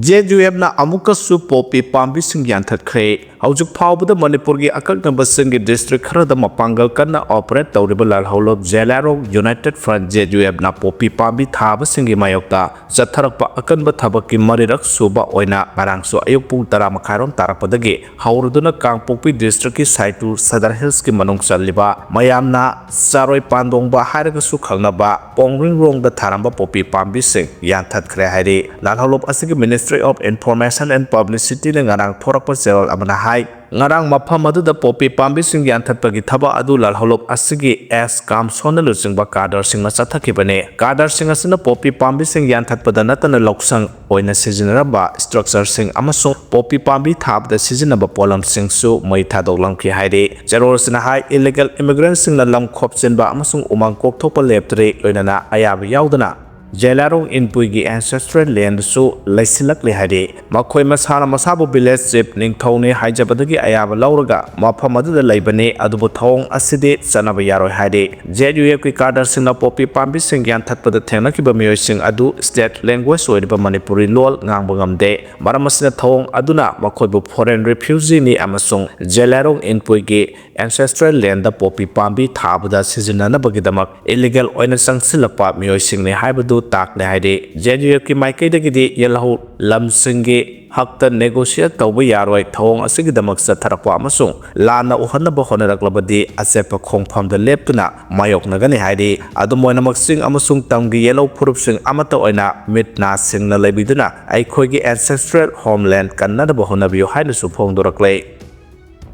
ꯖꯦ ꯌꯨ ꯑꯦꯐꯅ ꯑꯃꯨꯛꯀꯁꯨ ꯄꯣꯄꯤ ꯄꯥꯝꯕꯤꯁꯤꯡ ꯌꯥꯟꯊꯠꯈ꯭ꯔꯦ꯫ ꯍꯧꯖꯤꯛ ꯐꯥꯎꯕꯗ ꯃꯅꯤꯄꯨꯔꯒꯤ ꯑꯀꯛꯅꯕ ꯆꯤꯡꯒꯤ ꯗꯤꯁꯇ꯭ꯔꯤꯛ ꯈꯔꯗ ꯃꯄꯥꯡꯒꯜ ꯀꯟꯅ ꯑꯣꯄꯔꯦꯠ ꯇꯧꯔꯤꯕ ꯂꯥꯜꯍꯧꯂꯨꯞ ꯖꯦꯂꯥꯔꯣꯡ ꯌꯨꯅꯥꯏꯇꯦꯗ ꯐ꯭ꯔꯟꯠ, ꯖꯦ ꯌꯨ ꯑꯦꯐꯅ ꯄꯣꯄꯤ ꯄꯥꯝꯕꯤ ꯊꯥꯕꯁꯤꯡꯒꯤ ꯃꯥꯌꯣꯛꯇ ꯆꯠꯊꯔꯛꯄ ꯑꯀꯟꯕ ꯊꯕꯛꯀꯤ ꯃꯔꯤꯔꯛ ꯁꯨꯕ ꯑꯣꯏꯅ ꯉꯔꯥꯡꯁꯨ ꯑꯌꯨꯛ ꯄꯨꯡ ꯇꯔꯥ ꯃꯈꯥꯏꯔꯣꯝ ꯇꯥꯔꯛꯄꯗꯒꯤ ꯍꯧꯔꯗꯨꯅ ꯀꯥꯡꯄꯣꯛꯄꯤ ꯗꯤꯁꯇ꯭ꯔꯤꯛꯀꯤ ꯁꯥꯏꯇꯨ ꯁꯗꯔ ꯍꯤꯜꯁꯀꯤ ꯃꯅꯨꯡ ꯆꯜꯂꯤꯕ ꯃꯌꯥꯝꯅ ꯆꯥꯔꯣꯏ ꯄꯥꯟꯗꯣꯡꯕ ꯍꯥꯏꯔꯒꯁꯨ ꯈꯪꯅꯕ ꯄꯣꯡꯔꯤꯡꯔꯣꯡꯗ ꯊꯥꯔꯝꯕ ꯄꯣꯄꯤ ꯄꯥꯝꯕꯤꯁꯤꯡ ꯌꯥꯟꯊꯠꯈ꯭ꯔꯦ ꯍꯥꯏꯔꯤ꯫ ꯂꯥꯜꯍꯧꯂꯨꯞ ꯑꯁꯤꯒꯤ Ministry of Information and Publicityꯅ ꯉꯔꯥꯡ ꯊꯣꯔꯛꯄ ꯆꯦꯔꯣꯜ ꯑꯃꯅ ꯍꯥꯏ, ꯉꯔꯥꯡ ꯃꯐꯝ ꯑꯗꯨꯗ ꯄꯣꯄꯤ ꯄꯥꯝꯕꯤꯁꯤꯡ ꯌꯥꯟꯊꯠꯄꯒꯤ ꯊꯕꯛ ꯑꯗꯨ ꯂꯥꯜꯍꯧꯂꯨꯞ ꯑꯁꯤꯒꯤ ꯑꯦꯁ ꯀꯥꯝꯁꯣꯟꯅ ꯂꯨꯆꯤꯡꯕ ꯀꯥꯗꯔꯁꯤꯡꯅ ꯆꯠꯊꯈꯤꯕꯅꯤ꯫ ꯀꯥꯗꯔꯁꯤꯡ ꯑꯁꯤꯅ ꯄꯣꯄꯤ ꯄꯥꯝꯕꯤꯁꯤꯡ ꯌꯥꯟꯊꯠꯄꯗ ꯅꯠꯇꯅ ꯂꯧꯁꯪ ꯑꯣꯏꯅ ꯁꯤꯖꯤꯟꯅꯔꯝꯕ ꯁ꯭ꯇ꯭ꯔꯛꯆꯔꯁꯤꯡ ꯑꯃꯁꯨꯡ ꯄꯣꯄꯤ ꯄꯥꯝꯕꯤ ꯊꯥꯕꯗ ꯁꯤꯖꯤꯟꯅꯕ ꯄꯣꯠꯂꯝꯁꯤꯡꯁꯨ ꯃꯩ ꯊꯥꯗꯣꯛꯂꯝꯈꯤ ꯍꯥꯏꯔꯤ꯫ ꯆꯦꯔꯣꯜꯁꯤꯅ ꯍꯥꯏ, ꯏꯂꯤꯒꯦꯜ ꯏꯃꯤꯒ꯭ꯔꯦꯟꯠꯁꯤꯡꯅ ꯂꯝ ꯈꯣꯞꯆꯤꯟꯕ ꯑꯃꯁꯨꯡ ꯎꯃꯪ ꯀꯣꯛꯊꯣꯛꯄ ꯂꯦꯞꯇ꯭ꯔꯤ, ꯂꯣꯏꯅꯅ ꯑꯌꯥꯕ ꯌꯥꯎꯗꯅ ꯖꯦꯂꯥꯔꯣꯡ ꯏꯟꯄꯨꯏꯒꯤ ancestral land ꯁꯨ ꯂꯩꯁꯤꯜꯂꯛꯂꯤ ꯍꯥꯏꯔꯤ꯫ ꯃꯈꯣꯏ ꯃꯁꯥꯅ ꯃꯁꯥꯕꯨ village chief, ꯅꯤꯡꯊꯧꯅꯤ ꯍꯥꯏꯖꯕꯗꯒꯤ ꯑꯌꯥꯕ ꯂꯧꯔꯒ ꯃꯐꯝ ꯑꯗꯨꯗ ꯂꯩꯕꯅꯤ, ꯑꯗꯨꯕꯨ ꯊꯧꯑꯣꯡ ꯑꯁꯤꯗꯤ ꯆꯠꯅꯕ ꯌꯥꯔꯣꯏ ꯍꯥꯏꯔꯤ꯫ ꯖꯦ ꯌꯨ ꯑꯦꯐꯀꯤ ꯀꯥꯗꯔꯁꯤꯡꯅ ꯄꯣꯄꯤ ꯄꯥꯝꯕꯤꯁꯤꯡ ꯌꯥꯟꯊꯠꯄꯗ ꯊꯦꯡꯅꯈꯤꯕ ꯃꯤꯑꯣꯏꯁꯤꯡ ꯑꯗꯨ state language ꯑꯣꯏꯔꯤꯕ ꯃꯅꯤꯄꯨꯔꯤ ꯂꯣꯜ ꯉꯥꯡꯕ ꯉꯝꯗꯦ꯫ ꯃꯔꯝ ꯑꯁꯤꯅ ꯊꯧꯑꯣꯡ ꯑꯗꯨꯅ ꯃꯈꯣꯏꯕꯨ foreign refugee ꯅꯤ ꯑꯃꯁꯨꯡ ꯖꯦꯂꯥꯔꯣꯡ ꯏꯟꯄꯨꯏꯒꯤ ancestral land ꯗ ꯄꯣꯄꯤ ꯄꯥꯝꯕꯤ ꯊꯥꯕꯗ ꯁꯤꯖꯤꯟꯅꯅꯕꯒꯤꯗꯃꯛ ꯏꯂꯤꯒꯦꯜ ꯑꯣꯏꯅ ꯆꯪꯁꯤꯜꯂꯛꯄ ꯃꯤꯑꯣꯏꯁꯤꯡꯅꯤ ꯍꯥꯏꯕꯗꯨ ꯇꯥꯛꯂꯦ ꯍꯥꯏꯔꯤ꯫ ꯖꯦ ꯌꯨ ꯑꯦꯐꯀꯤ ꯃꯥꯏꯀꯩꯗꯒꯤꯗꯤ ꯌꯦꯜꯍꯧ ꯂꯝꯁꯤꯡꯒꯤ ꯍꯛꯇ negotiate ꯇꯧꯕ ꯌꯥꯔꯣꯏ, ꯊꯧꯑꯣꯡ ꯑꯁꯤꯒꯤꯗꯃꯛ ꯆꯠꯊꯔꯛꯄ ꯑꯃꯁꯨꯡ ꯂꯥꯟꯅ ꯎꯍꯟꯅꯕ ꯍꯣꯠꯅꯔꯛꯂꯕꯗꯤ ꯑꯆꯦꯠꯄ ꯈꯣꯡꯐꯝꯗ ꯂꯦꯞꯇꯨꯅ ꯃꯥꯌꯣꯛꯅꯒꯅꯤ ꯍꯥꯏꯔꯤ꯫ ꯑꯗꯨꯝ ꯑꯣꯏꯅꯃꯛ, ꯆꯤꯡ ꯑꯃꯁꯨꯡ ꯇꯝꯒꯤ ꯌꯦꯜꯍꯧ ꯐꯨꯔꯨꯞꯁꯤꯡ ꯑꯃꯠꯇ ꯑꯣꯏꯅ ꯃꯤꯠ ꯅꯥ ꯁꯤꯡꯅ ꯂꯩꯕꯤꯗꯨꯅ ꯑꯩꯈꯣꯏꯒꯤ ancestral homeland ꯀꯟꯅꯅꯕ ꯍꯣꯠꯅꯕꯤꯌꯨ ꯍꯥꯏꯅꯁꯨ ꯐꯣꯡꯗꯣꯔꯛꯂꯦ꯫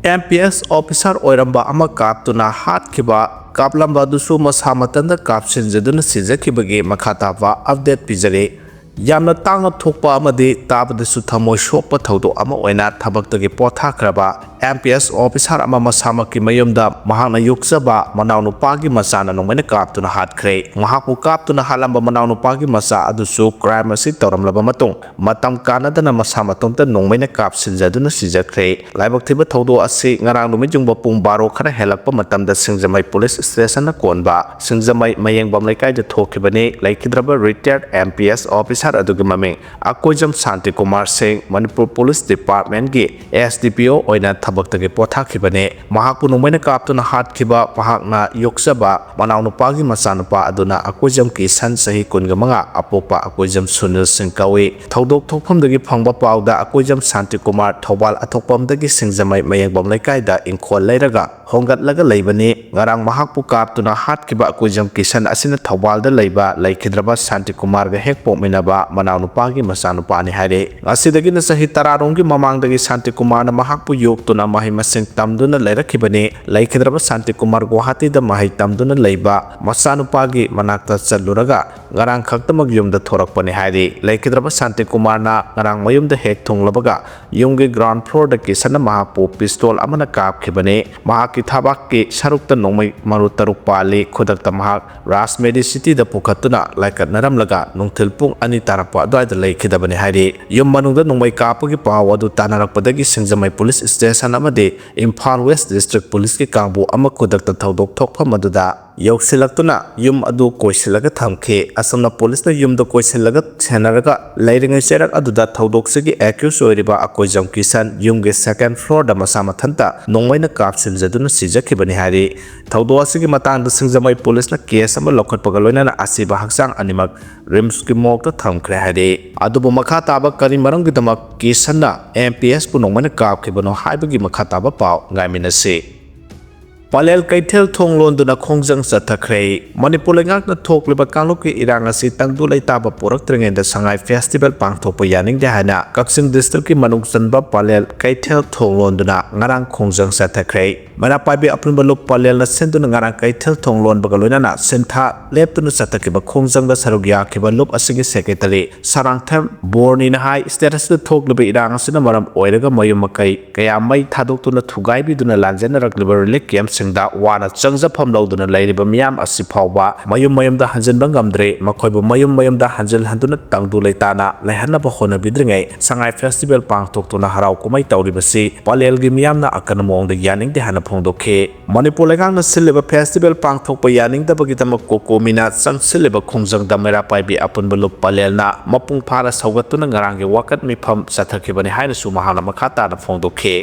ꯑꯦꯝ ꯄꯤ ꯑꯦꯁ officer ꯑꯣꯏꯔꯝꯕ ꯑꯃ ꯀꯥꯞꯇꯨꯅ ꯍꯥꯠꯈꯤꯕ, ꯀꯥꯞꯂꯝꯕ ꯑꯗꯨꯁꯨ ꯃꯁꯥ ꯃꯊꯟꯇ ꯀꯥꯞꯁꯤꯟꯖꯗꯨꯅ ꯁꯤꯖꯈꯤꯕꯒꯤ ꯃꯈꯥ ꯇꯥꯕ update ꯄꯤꯖꯔꯤ꯫ ꯌꯥꯝꯅ ꯇꯥꯡꯅ ꯊꯣꯛꯄ ꯑꯃꯗꯤ ꯇꯥꯕꯗꯁꯨ ꯊꯃꯣꯏ ꯁꯣꯛꯄ ꯊꯧꯗꯣꯛ ꯑꯃ ꯑꯣꯏꯅ ꯊꯕꯛꯇꯒꯤ ꯄꯣꯊꯥꯈ꯭ꯔꯕ ꯑꯦꯝ ꯄꯤ ꯑꯦꯁ officer ꯑꯃ ꯃꯁꯥꯃꯛꯀꯤ ꯃꯌꯨꯝꯗ ꯃꯍꯥꯛꯅ ꯌꯣꯛꯆꯕ ꯃꯅꯥꯎꯅꯨꯄꯥꯒꯤ ꯃꯆꯥꯅ ꯅꯣꯡꯃꯩꯅ ꯀꯥꯞꯇꯨꯅ ꯍꯥꯠꯈ꯭ꯔꯦ꯫ ꯃꯍꯥꯛꯄꯨ ꯀꯥꯞꯇꯨꯅ ꯍꯥꯠꯂꯝꯕ ꯃꯅꯥꯎꯅꯨꯄꯥꯒꯤ ꯃꯆꯥ ꯑꯗꯨꯁꯨ crime ꯑꯁꯤ ꯇꯧꯔꯝꯂꯕ ꯃꯇꯨꯡ, ꯃꯇꯝ ꯀꯥꯟꯅꯗꯅ ꯃꯁꯥ ꯃꯇꯣꯝꯇ ꯅꯣꯡꯃꯩꯅ ꯀꯥꯞꯁꯤꯟꯖꯗꯨꯅ ꯁꯤꯖꯈ꯭ꯔꯦ꯫ ꯂꯥꯏꯕꯛ ꯊꯤꯕ ꯊꯧꯗꯣꯛ ꯑꯁꯤ ꯉꯔꯥꯡ ꯅꯨꯃꯤꯠ ꯌꯨꯡꯕ ꯄꯨꯡ ꯕꯥꯔꯣ ꯈꯔ ꯍꯦꯜꯂꯛꯄ ꯃꯇꯝꯗ ꯁꯤꯡꯖꯃꯩ police station ꯅ ꯀꯣꯟꯕ ꯁꯤꯡꯖꯃꯩ ꯃꯌꯦꯡꯕꯝ ꯂꯩꯀꯥꯏꯗ ꯊꯣꯛꯈꯤꯕꯅꯤ꯫ ꯂꯩꯈꯤꯗ꯭ꯔꯕ retired M P S officer ꯑꯗꯨꯒꯤ ꯃꯃꯤꯡ ꯑꯀꯣꯏꯖꯝ ꯁꯥꯟꯇꯤ ꯀꯨꯃꯥꯔ ꯁꯤꯡ, ꯃꯅꯤꯄꯨꯔ police department ꯀꯤ ꯑꯦꯁ ꯗꯤ ꯄꯤ ꯑꯣ ꯑꯣꯏꯅ ꯊꯕꯛꯇꯒꯤ ꯄꯣꯊꯥꯈꯤꯕꯅꯤ꯫ ꯃꯍꯥꯛꯄꯨ ꯅꯣꯡꯃꯩꯅ ꯀꯥꯞꯇꯨꯅ ꯍꯥꯠꯈꯤꯕ ꯃꯍꯥꯛꯅ ꯌꯣꯛꯆꯕ ꯃꯅꯥꯎꯅꯨꯄꯥꯒꯤ ꯃꯆꯥꯅꯨꯄꯥ ꯑꯗꯨꯅ ꯑꯀꯣꯏꯖꯝ ꯀꯤꯁꯟ, ꯆꯍꯤ ꯀꯨꯟꯒ ꯃꯉꯥ, ꯑꯄꯣꯛꯄ ꯑꯀꯣꯏꯖꯝ ꯁꯨꯅꯤꯜ ꯁꯤꯡ ꯀꯧꯏ꯫ ꯊꯧꯗꯣꯛ ꯊꯣꯛꯐꯝꯗꯒꯤ ꯐꯪꯕ ꯄꯥꯎꯗ ꯑꯀꯣꯏꯖꯝ ꯁꯥꯟꯇꯤꯀꯨꯃꯥꯔ ꯊꯧꯕꯥꯜ ꯑꯊꯣꯛꯄꯝꯗꯒꯤ ꯁꯤꯡꯖꯃꯩ ꯃꯌꯦꯡꯕꯝ ꯂꯩꯀꯥꯏꯗ ꯏꯪꯈꯣꯜ ꯂꯩꯔꯒ ꯍꯣꯡꯒꯠꯂꯒ ꯂꯩꯕꯅꯤ꯫ ꯉꯔꯥꯡ ꯃꯍꯥꯛꯄꯨ ꯀꯥꯞꯇꯨꯅ ꯍꯥꯠꯈꯤꯕ ꯑꯀꯣꯏꯖꯝ ꯀꯤꯁꯟ ꯑꯁꯤꯅ ꯊꯧꯕꯥꯜꯗ ꯂꯩꯕ ꯂꯩꯈꯤꯗ꯭ꯔꯕ ꯁꯥꯟꯇꯤꯀꯨꯃꯥꯔꯒ ꯍꯦꯛ ꯄꯣꯛꯃꯤꯟꯅꯕ ꯃꯅꯥꯎꯅꯨꯄꯥꯒꯤ ꯃꯆꯥꯅꯨꯄꯥꯅꯤ ꯍꯥꯏꯔꯤ꯫ ꯉꯁꯤꯗꯒꯤꯅ ꯆꯍꯤ ꯇꯔꯥꯔꯣꯝꯒꯤ ꯃꯃꯥꯡꯗꯒꯤ ꯁꯥꯟꯇꯤꯀꯨꯃꯥꯔꯅ ꯃꯍꯥꯛꯄꯨ ꯌꯣꯛꯇꯨꯅ ꯃꯍꯩ ꯃꯁꯤꯡ ꯇꯝꯗꯨꯅ ꯂꯩꯔꯛꯈꯤꯕꯅꯤ꯫ ꯂꯩꯈꯤꯗ꯭ꯔꯕ ꯁꯥꯟꯇꯤꯀꯨꯃꯥꯔ ꯒꯨꯋꯥꯍꯥꯇꯤꯗ ꯃꯍꯩ ꯇꯝꯗꯨꯅ ꯂꯩꯕ ꯃꯆꯥꯅꯨꯄꯥꯒꯤ ꯃꯅꯥꯛꯇ ꯆꯠꯂꯨꯔꯒ ꯉꯔꯥꯡ ꯈꯛꯇꯃꯛ ꯌꯨꯝꯗ ꯊꯣꯔꯛꯄꯅꯤ ꯍꯥꯏꯔꯤ꯫ ꯂꯩꯈꯤꯗ꯭ꯔꯕ ꯁꯥꯟꯇꯤꯀꯨꯃꯥꯔꯅ ꯉꯔꯥꯡ ꯃꯌꯨꯝꯗ ꯍꯦꯛ ꯊꯨꯡꯂꯕꯒ ꯌꯨꯝꯒꯤ ground floorꯗ ꯀꯤꯁꯟꯅ ꯃꯍꯥꯛꯄꯨ pistol ꯑꯃꯅ ꯀꯥꯞꯈꯤꯕꯅꯤ꯫ ꯃꯍꯥꯛꯀꯤ ꯊꯕꯥꯛꯀꯤ ꯁꯔꯨꯛꯇ ꯅꯣꯡꯃꯩ ꯃꯔꯨ ꯇꯔꯨꯛ ꯄꯥꯜꯂꯤ꯫ ꯈꯨꯗꯛꯇ ꯃꯍꯥꯛ ꯔꯥꯖꯃꯦꯗꯤ ꯁꯤꯇꯤꯗ ꯄꯨꯈꯠꯇꯨꯅ ꯂꯥꯏꯀꯠꯅꯔꯝꯂꯒ ꯅꯨꯡꯊꯤꯜ ꯄꯨꯡ ꯑꯅꯤ ꯇꯥꯔꯛꯄ ꯑꯗꯨꯋꯥꯏꯗ ꯂꯩꯈꯤꯗꯕꯅꯤ ꯍꯥꯏꯔꯤ꯫ ꯌꯨꯝ ꯃꯅꯨꯡꯗ ꯅꯣꯡꯃꯩ ꯀꯥꯞꯄꯒꯤ ꯄꯥꯎ ꯑꯗꯨ ꯇꯥꯅꯔꯛꯄꯗꯒꯤ ꯁꯤꯡꯖꯃꯩ police station ꯑꯃꯗꯤ ꯏꯝꯐꯥꯜ West District Policeꯀꯤ ꯀꯥꯡꯕꯨ ꯑꯃ ꯈꯨꯗꯛꯇ ꯊꯧꯗꯣꯛ ꯊꯣꯛꯐꯝ ꯑꯗꯨꯗ ꯌꯧꯁꯤꯜꯂꯛꯇꯨꯅ ꯌꯨꯝ ꯑꯗꯨ ꯀꯣꯏꯁꯤꯜꯂꯒ ꯊꯝꯈꯤ꯫ ꯑꯁꯨꯝꯅ policeꯅ ꯌꯨꯝꯗ ꯀꯣꯏꯁꯤꯜꯂꯒ ꯁꯦꯟꯅꯔꯒ ꯂꯩꯔꯤꯉꯩ ꯆꯩꯔꯛ ꯑꯗꯨꯗ ꯊꯧꯗꯣꯛꯁꯤꯒꯤ accused ꯑꯣꯏꯔꯤꯕ ꯑꯀꯣꯏꯖꯝ ꯀꯤꯁꯟ ꯌꯨꯝꯒꯤ second floorꯗ ꯃꯁꯥ ꯃꯊꯟꯇ ꯅꯣꯡꯃꯩꯅ ꯀꯥꯞꯁꯤꯟꯖꯗꯨꯅ ꯁꯤꯖꯈꯤꯕꯅꯤ ꯍꯥꯏꯔꯤ꯫ ꯊꯧꯗꯣꯛ ꯑꯁꯤꯒꯤ ꯃꯇꯥꯡꯗ ꯁꯤꯡꯖꯃꯩ policeꯅ case ꯑꯃ ꯂꯧꯈꯠꯄꯒ ꯂꯣꯏꯅꯅ ꯑꯁꯤꯕ ꯍꯛꯆꯥꯡ ꯑꯅꯤꯃꯛ RIMSꯀꯤ morgueꯇ ꯊꯝꯈ꯭ꯔꯦ ꯍꯥꯏꯔꯤ꯫ ꯑꯗꯨꯕꯨ ꯃꯈꯥ ꯇꯥꯕ ꯀꯔꯤ ꯃꯔꯝꯒꯤꯗꯃꯛ ꯀꯤꯁꯟꯅ MPSꯄꯨ ꯅꯣꯡꯃꯩꯅ ꯀꯥꯞꯈꯤꯕꯅꯣ ꯍꯥꯏꯕꯒꯤ ꯃꯈꯥ ꯇꯥꯕ ꯄꯥꯎ ꯉꯥꯏꯃꯤꯟꯅꯁꯤ꯫ ꯄꯂꯦꯜ ꯀꯩꯊꯦꯜ ꯊꯣꯡ ꯂꯣꯟꯗꯨꯅ ꯈꯣꯡꯖꯪ ꯆꯠꯊꯈ꯭ꯔꯦ꯫ ꯃꯅꯤꯄꯨꯔ ꯂꯩꯉꯥꯛꯅ ꯊꯣꯛꯂꯤꯕ ꯀꯥꯡꯂꯨꯞꯀꯤ ꯏꯔꯥꯡ ꯑꯁꯤ ꯇꯪꯗꯨ ꯂꯩꯇꯥꯕ ꯄꯨꯔꯛꯇ꯭ꯔꯤꯉꯩꯗ ꯁꯉꯥꯏ festival ꯄꯥꯡꯊꯣꯛꯄ ꯌꯥꯅꯤꯡꯗꯦ ꯍꯥꯏꯅ ꯀꯛꯆꯤꯡ districtꯀꯤ ꯃꯅꯨꯡ ꯆꯟꯕ ꯄꯂꯦꯜ ꯀꯩꯊꯦꯜ ꯊꯣꯡ ꯂꯣꯟꯗꯨꯅ ꯉꯔꯥꯡ ꯈꯣꯡꯖꯪ ꯆꯠꯊꯈ꯭ꯔꯦ꯫ ꯃꯩꯔꯥ ꯄꯥꯏꯕꯤ ꯑꯄꯨꯟꯕ ꯂꯨꯞ ꯄꯂꯦꯜꯅ ꯁꯤꯟꯗꯨꯅ ꯉꯔꯥꯡ ꯀꯩꯊꯦꯜ ꯊꯣꯡ ꯂꯣꯟꯕꯒ ꯂꯣꯏꯅꯅ ꯁꯤꯟꯊꯥ ꯂꯦꯞꯇꯨꯅ ꯆꯠꯊꯈꯤꯕ ꯈꯣꯡꯖꯪꯗ ꯁꯔꯨꯛ ꯌꯥꯈꯤꯕ ꯂꯨꯞ ꯑꯁꯤꯒꯤ secretary ꯁꯔꯥꯡꯊꯦꯝ ꯕꯣꯔꯅꯤꯅ ꯍꯥꯏ, stateꯇ ꯊꯣꯛꯂꯤꯕ ꯏꯔꯥꯡ ꯑꯁꯤꯅ ꯃꯔꯝ ꯑꯣꯏꯔꯒ ꯃꯌꯨꯝ ꯃꯀꯩ ꯀꯌꯥ ꯃꯩ ꯊꯥꯗꯣꯛꯇꯨꯅ ꯊꯨꯒꯥꯏꯕꯤꯗꯨꯅ ꯂꯥꯟꯖꯦꯟꯅꯔꯛꯂꯤꯕ relief campꯁꯤꯡꯗ ꯋꯥꯅ ꯆꯪꯖꯐꯝ ꯂꯧꯗꯨꯅ ꯂꯩꯔꯤꯕ ꯃꯤꯌꯥꯝ ꯑꯁꯤ ꯐꯥꯎꯕ ꯃꯌꯨꯝ ꯃꯌꯨꯝꯗ ꯍꯟꯖꯤꯟꯕ ꯉꯝꯗ꯭ꯔꯦ꯫ ꯃꯈꯣꯏꯕꯨ ꯃꯌꯨꯝ ꯃꯌꯨꯝꯗ ꯍꯟꯖꯤꯜꯍꯟꯗꯨꯅ ꯇꯪꯗꯨ ꯂꯩꯇꯥꯅ ꯂꯩꯍꯟꯅꯕ ꯍꯣꯠꯅꯕꯤꯗ꯭ꯔꯤꯉꯩ ꯁꯉꯥꯏ festival ꯄꯥꯡꯊꯣꯛꯇꯨꯅ ꯍꯔꯥꯎ ꯀꯨꯝꯍꯩ ꯇꯧꯔꯤꯕꯁꯤ ꯄꯂꯦꯜꯒꯤ ꯃꯤꯌꯥꯝꯅ ꯑꯀꯟꯕ ꯃꯑꯣꯡꯗ ꯌꯥꯅꯤꯡꯗꯦ ꯍꯥꯏꯅ ꯐꯣꯡꯗꯣꯛꯈꯤ꯫ ꯃꯅꯤꯄꯨꯔ ꯂꯩꯉꯥꯛꯅ ꯁꯤꯜꯂꯤꯕ festival ꯄꯥꯡꯊꯣꯛꯄ ꯌꯥꯅꯤꯡꯗꯕꯒꯤꯗꯃꯛ ꯀꯣꯀꯣꯃꯤꯅ ꯆꯪꯁꯤꯜꯂꯤꯕ ꯈꯣꯡꯖꯪꯗ ꯃꯩꯔꯥ ꯄꯥꯏꯕꯤ ꯑꯄꯨꯟꯕ ꯂꯨꯞ ꯄꯂꯦꯜꯅ ꯃꯄꯨꯡ ꯐꯥꯅ ꯁꯧꯒꯠꯇꯨꯅ ꯉꯔꯥꯡꯒꯤ ꯋꯥꯀꯠ ꯃꯤꯐꯝ ꯆꯠꯊꯈꯤꯕꯅꯤ ꯍꯥꯏꯅꯁꯨ ꯃꯍꯥꯛꯅ ꯃꯈꯥ ꯇꯥꯅ ꯐꯣꯡꯗꯣꯛꯈꯤ꯫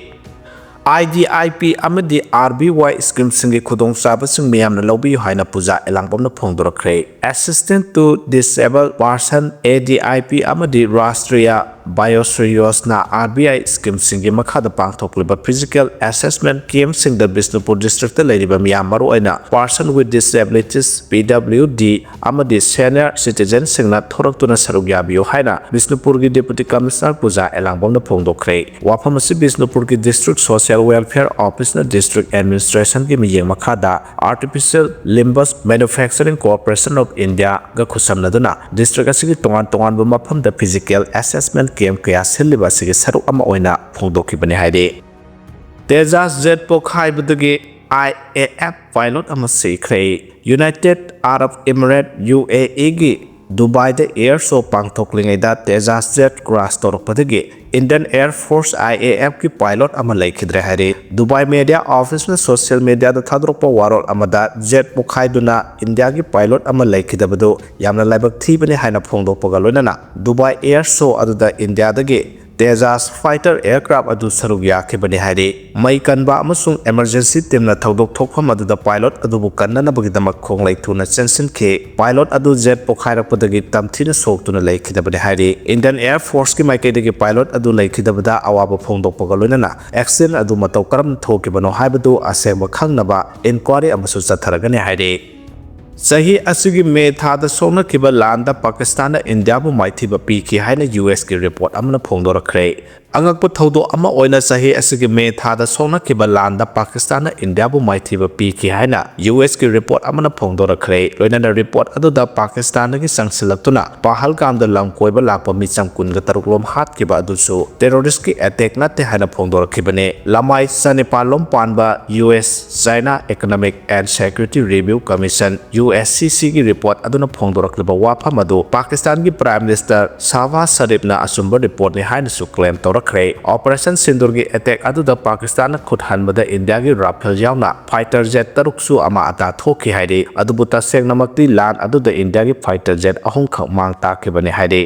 IDIP ꯑꯃꯗꯤ RBY schemeꯁꯤꯡꯒꯤ ꯈꯨꯗꯣꯡꯆꯥꯕꯁꯤꯡ ꯃꯤꯌꯥꯝꯅ ꯂꯧꯕꯤꯌꯨ ꯍꯥꯏꯅ ꯄꯨꯖꯥ ꯑꯦꯂꯥꯡꯕꯝꯅ ꯐꯣꯡꯗꯣꯔꯛꯈ꯭ꯔꯦ꯫ Assistance to Disabled Person, ADIP ꯑꯃꯗꯤ ꯔꯥꯁꯇ꯭ꯔꯤꯌꯥ ꯚꯥꯌꯣꯁ꯭ꯔꯤ ꯌꯣꯖꯅꯥ, ꯑꯥꯔ ꯕꯤ ꯑꯥꯏ ꯁ꯭ꯀꯤꯝꯁꯤꯡꯒꯤ ꯃꯈꯥꯗ ꯄꯥꯡꯊꯣꯛꯂꯤꯕ ꯐꯤꯖꯤꯀꯦꯜ ꯑꯦꯁꯦꯁꯃꯦꯟ ꯀꯦꯝꯞꯁꯤꯡꯗ ꯕꯤꯁꯅꯨꯄꯨꯔ ꯗꯤꯁꯇ꯭ꯔꯤꯛꯇ ꯂꯩꯔꯤꯕ ꯃꯤꯌꯥꯝ, ꯃꯔꯨꯑꯣꯏꯅ Person with Disabilities, ꯄꯤ ꯗꯕ꯭ꯂꯤꯌꯨ ꯗꯤ, ꯑꯃꯗꯤ ꯁꯦꯅꯤꯌꯔ ꯁꯤꯇꯤꯖꯦꯟꯁꯤꯡꯅ ꯊꯣꯔꯛꯇꯨꯅ ꯁꯔꯨꯛ ꯌꯥꯕꯤꯌꯨ ꯍꯥꯏꯅ ꯕꯤꯁꯅꯨꯄꯨꯔꯒꯤ ꯗꯦꯄꯨꯇꯤ ꯀꯃꯤꯁꯅꯔ ꯄꯨꯖꯥ ꯑꯦꯂꯥꯡꯕꯝꯅ ꯐꯣꯡꯗꯣꯛꯈ꯭ꯔꯦ꯫ ꯋꯥꯐꯝ ꯑꯁꯤ ꯕꯤꯁꯅꯨꯄꯨꯔꯒꯤ ꯗꯤꯁꯇ꯭ꯔꯤꯛ ꯁꯣꯁꯤꯌꯦꯜ ꯋꯦꯜꯐꯤꯌꯔ ꯑꯣꯐꯤꯁꯅ ꯗꯤꯁꯇ꯭ꯔꯤꯛ ꯑꯦꯗꯃꯤꯅꯤꯁꯇ꯭ꯔꯦꯁꯟꯒꯤ ꯃꯤꯠꯌꯦꯡ ꯃꯈꯥꯗ Artificial Limbs Manufacturing Corporation of India ꯒ ꯈꯨꯠꯁꯝꯅꯗꯨꯅ ꯗꯤꯁꯇ꯭ꯔꯤꯛ ꯑꯁꯤꯒꯤ ꯇꯣꯉꯥꯟ ꯇꯣꯉꯥꯟꯕ ꯃꯐꯝꯗ ꯐꯤꯖꯤꯀꯦꯜ ꯑꯦꯁꯦꯁꯃꯦꯟ ꯀꯦꯝꯞ ꯀꯌꯥ ꯁꯤꯜꯂꯤꯕ ꯑꯁꯤꯒꯤ ꯁꯔꯨꯛ ꯑꯃ ꯑꯣꯏꯅ ꯐꯣꯡꯗꯣꯛꯈꯤꯕꯅꯤ ꯍꯥꯏꯔꯤ꯫ ꯇꯦꯖꯥꯁ ꯖꯦꯠ ꯄꯣꯈꯥꯏꯕꯗꯒꯤ ꯑꯥꯏ ꯑꯦ ꯑꯦꯐ ꯄꯥꯏꯂꯣꯠ ꯑꯃ ꯁꯤꯈ꯭ꯔꯦ꯫ United Arab emirates, U A ꯏꯒꯤ ꯗꯨꯕꯥꯏꯗ ꯑꯦꯌꯔ ꯁꯣ ꯄꯥꯡꯊꯣꯛꯂꯤꯉꯩꯗ ꯇꯦꯖꯥꯁ ꯖꯦꯠ ꯀ꯭ꯔꯥꯁ ꯇꯧꯔꯛꯄꯗꯒꯤ Indian air force, I A ꯑꯦꯐꯀꯤ ꯄꯥꯏꯂꯣꯠ ꯑꯃ ꯂꯩꯈꯤꯗ꯭ꯔꯦ ꯍꯥꯏꯔꯤ꯫ ꯗꯨꯕꯥꯏ ꯃꯦꯗꯤꯌꯥ ꯑꯣꯐꯤꯁꯅ ꯁꯣꯁꯤꯌꯦꯜ ꯃꯦꯗꯤꯌꯥꯗ ꯊꯥꯗꯣꯔꯛꯄ ꯋꯥꯔꯣꯜ ꯑꯃꯗ ꯖꯦꯠ ꯄꯣꯈꯥꯏꯗꯨꯅ ꯏꯟꯗꯤꯌꯥꯒꯤ ꯄꯥꯏꯂꯣꯠ ꯑꯃ ꯂꯩꯈꯤꯗꯕꯗꯨ ꯌꯥꯝꯅ ꯂꯥꯏꯕꯛ ꯊꯤꯕꯅꯤ ꯍꯥꯏꯅ ꯐꯣꯡꯗꯣꯛꯄꯒ ꯂꯣꯏꯅꯅ ꯗꯨꯕꯥꯏ ꯑꯦꯌꯔ ꯁꯣ ꯑꯗꯨꯗ ꯏꯟꯗꯤꯌꯥꯗꯒꯤ ꯇꯦꯖꯥꯁ ꯐꯥꯏꯇꯔ ꯑꯦꯌꯔꯀ꯭ꯔꯥꯐ ꯑꯗꯨ ꯁꯔꯨꯛ ꯌꯥꯈꯤꯕꯅꯤ ꯍꯥꯏꯔꯤ꯫ ꯃꯩ ꯀꯟꯕ ꯑꯃꯁꯨꯡ ꯏꯃꯔꯖꯦꯟꯁꯤ ꯇꯤꯝꯅ ꯊꯧꯗꯣꯛ ꯊꯣꯛꯐꯝ ꯑꯗꯨꯗ ꯄꯥꯏꯂꯣꯠ ꯑꯗꯨꯕꯨ ꯀꯟꯅꯅꯕꯒꯤꯗꯃꯛ ꯈꯣꯡꯂꯩ ꯊꯨꯅ ꯆꯦꯟꯁꯤꯟꯈꯤ꯫ ꯄꯥꯏꯂꯣꯠ ꯑꯗꯨ ꯖꯦꯠ ꯄꯣꯈꯥꯏꯔꯛꯄꯗꯒꯤ ꯇꯝꯊꯤꯅ ꯁꯣꯛꯇꯨꯅ ꯂꯩꯈꯤꯗꯕꯅꯤ ꯍꯥꯏꯔꯤ꯫ ꯏꯟꯗꯤꯌꯟ ꯑꯦꯌꯔ ꯐꯣꯔꯁꯀꯤ ꯃꯥꯏꯀꯩꯗꯒꯤ ꯄꯥꯏꯂꯣꯠ ꯑꯗꯨ ꯂꯩꯈꯤꯗꯕꯗ ꯑꯋꯥꯕ ꯐꯣꯡꯗꯣꯛꯄꯒ ꯂꯣꯏꯅꯅ ꯑꯦꯛꯁꯤꯗꯦꯟ ꯑꯗꯨ ꯃꯇꯧ ꯀꯔꯝꯅ ꯊꯣꯛꯈꯤꯕꯅꯣ ꯍꯥꯏꯕꯗꯨ ꯑꯁꯦꯡꯕ ꯈꯪꯅꯕ ꯏꯟꯀ꯭ꯋꯥꯏꯔꯤ ꯑꯃꯁꯨ ꯆꯠꯊꯔꯒꯅꯤ ꯍꯥꯏꯔꯤ꯫ ꯆꯍꯤ ꯑꯁꯤꯒꯤ ꯃꯦ ꯊꯥꯗ ꯁꯣꯛꯅꯈꯤꯕ ꯂꯥꯟꯗ ꯄꯥꯀꯤꯁꯇꯥꯟꯅ ꯏꯟꯗꯤꯌꯥꯕꯨ ꯃꯥꯏꯊꯤꯕ ꯄꯤꯈꯤ ꯍꯥꯏꯅ ꯌꯨ ꯑꯦꯁꯀꯤ ꯔꯤꯄꯣꯔꯠ ꯑꯃꯅ ꯐꯣꯡꯗꯣꯔꯛꯈ꯭ꯔꯦ꯫ ꯑꯉꯛꯄ ꯊꯧꯗꯣꯛ ꯑꯃ ꯑꯣꯏꯅ ꯆꯍꯤ ꯑꯁꯤꯒꯤ ꯃꯦ ꯊꯥꯗ ꯁꯣꯛꯅꯈꯤꯕ ꯂꯥꯟꯗ ꯄꯥꯀꯤꯁꯇꯥꯟꯅ ꯏꯟꯗꯤꯌꯥꯕꯨ ꯃꯥꯏꯊꯤꯕ ꯄꯤꯈꯤ ꯍꯥꯏꯅ ꯌꯨ ꯑꯦꯁꯀꯤ ꯔꯤꯄꯣꯔꯠ ꯑꯃꯅ ꯐꯣꯡꯗꯣꯔꯛꯈ꯭ꯔꯦ꯫ ꯂꯣꯏꯅꯅ ꯔꯤꯄꯣꯔꯠ ꯑꯗꯨꯗ ꯄꯥꯀꯤꯁꯇꯥꯟꯗꯒꯤ ꯆꯪꯁꯤꯜꯂꯛꯇꯨꯅ ꯄꯍꯜꯒꯥꯝꯗ ꯂꯝ ꯀꯣꯏꯕ ꯂꯥꯛꯄ ꯃꯤꯆꯝ ꯀꯨꯟꯒ ꯇꯔꯨꯛ ꯂꯣꯝ ꯍꯥꯠꯈꯤꯕ ꯑꯗꯨꯁꯨ ꯇꯦꯔꯣꯔꯤꯁ꯭ꯠꯀꯤ ꯑꯦꯇꯦꯛ ꯅꯠꯇꯦ ꯍꯥꯏꯅ ꯐꯣꯡꯗꯣꯔꯛꯈꯤꯕꯅꯤ꯫ ꯂꯃꯥꯏ ꯆꯅꯤꯄꯥꯜ ꯂꯣꯝ ꯄꯥꯟꯕ U S China Economic and Security Review Commission, U S C ꯁꯤꯒꯤ ꯔꯤꯄꯣꯔꯠ ꯑꯗꯨꯅ ꯐꯣꯡꯗꯣꯔꯛꯂꯤꯕ ꯋꯥꯐꯝ ꯑꯗꯨ ꯄꯥꯀꯤꯁꯇꯥꯟꯒꯤ ꯄ꯭ꯔꯥꯏꯝ ꯃꯤꯅꯤꯁꯇꯔ ꯁꯥꯍꯕꯥꯖ ꯁꯔꯤꯐꯅ ꯑꯆꯨꯝꯕ ꯔꯤꯄꯣꯔꯠꯅꯤ ꯍꯥꯏꯅꯁꯨ ꯀ꯭ꯂꯦꯝ ꯇꯧꯔꯛꯈ꯭ꯔꯦ꯫ ꯑꯣꯄꯔꯦꯁꯟ ꯁꯤꯟꯗꯨꯔꯒꯤ ꯑꯦꯇꯦꯛ ꯑꯗꯨꯗ ꯄꯥꯀꯤꯁꯇꯥꯟꯅ ꯈꯨꯠ ꯍꯟꯕꯗ ꯏꯟꯗꯤꯌꯥꯒꯤ ꯔꯥꯐꯦꯜ ꯌꯥꯎꯅ ꯐꯥꯏꯇꯔ ꯖꯦꯠ ꯇꯔꯨꯛꯁꯨ ꯑꯃꯥ ꯑꯇꯥ ꯊꯣꯛꯈꯤ ꯍꯥꯏꯔꯤ꯫ ꯑꯗꯨꯕꯨ ꯇꯁꯦꯡꯅꯃꯛꯇꯤ ꯂꯥꯟ ꯑꯗꯨꯗ ꯏꯟꯗꯤꯌꯥꯒꯤ ꯐꯥꯏꯇꯔ ꯖꯦꯠ ꯑꯍꯨꯝꯈꯛ ꯃꯥꯡ ꯇꯥꯛꯈꯤꯕꯅꯤ ꯍꯥꯏꯔꯤ꯫